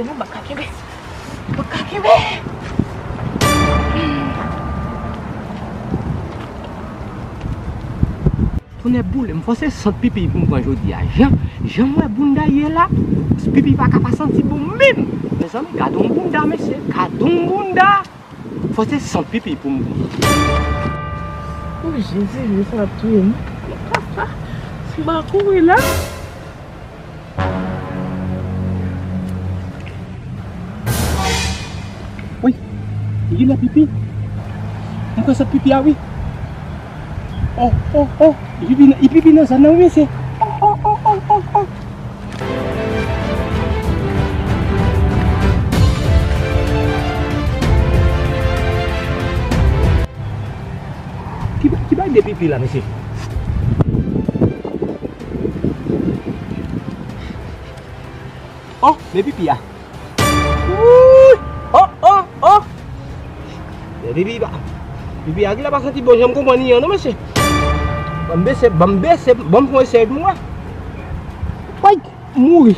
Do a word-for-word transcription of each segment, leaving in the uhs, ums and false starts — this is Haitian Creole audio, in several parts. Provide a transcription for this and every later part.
Non, m pa ka kenbe. M pa ka kenbe. Tonnè boule m, fò se sant pipi pou m pran jodi a. Jan, jan m wè bounda ye la, pipi pa ka pa santi bon menm. Mezanmi, gade yon bounda, mesye, gade yon bounda. Fò se sant pipi pou m pran. O Jezi, Jezi ap touye m. Papa, si m pa kouri la. Wi, li genlè pipi. M kwè se pipi a wi. Oh, oh, oh, li pipi nan, li pipi nan zòn nan wi, mesye. Oh, oh, oh, oh, oh, oh. Ki, ki bay de pipi la, mesye? Oh, men pipi a. Wouy! Oh, oh, oh! Men pipi pa, pipi a ki la pa santi bon, jan m konprann li an non, mesye. Ban m bese, ban m bese, ban m fè yon esèy pou m wè. Woy! Mouri.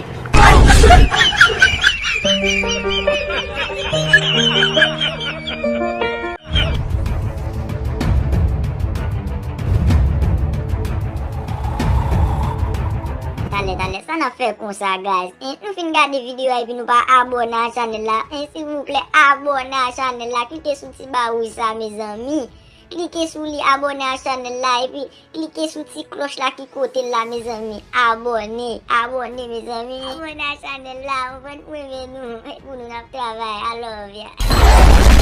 Talè, talè, sa n ap fè konsa, guys? En, nou fin gade videyo a epi nou pa abòne a chanèl la. En, silvouplè, abòne a chanèl la. Klike sou ti ba wouj sa, mezanmi. Klike sou li, abòne a chanèl la, epi klike sou ti klòch la ki kote l la, mezanmi. Abòne, abòne, mezanmi. Abòne a chanèl la, ou konprann, pou renmen nou, pou nou n ap travay. I love ya.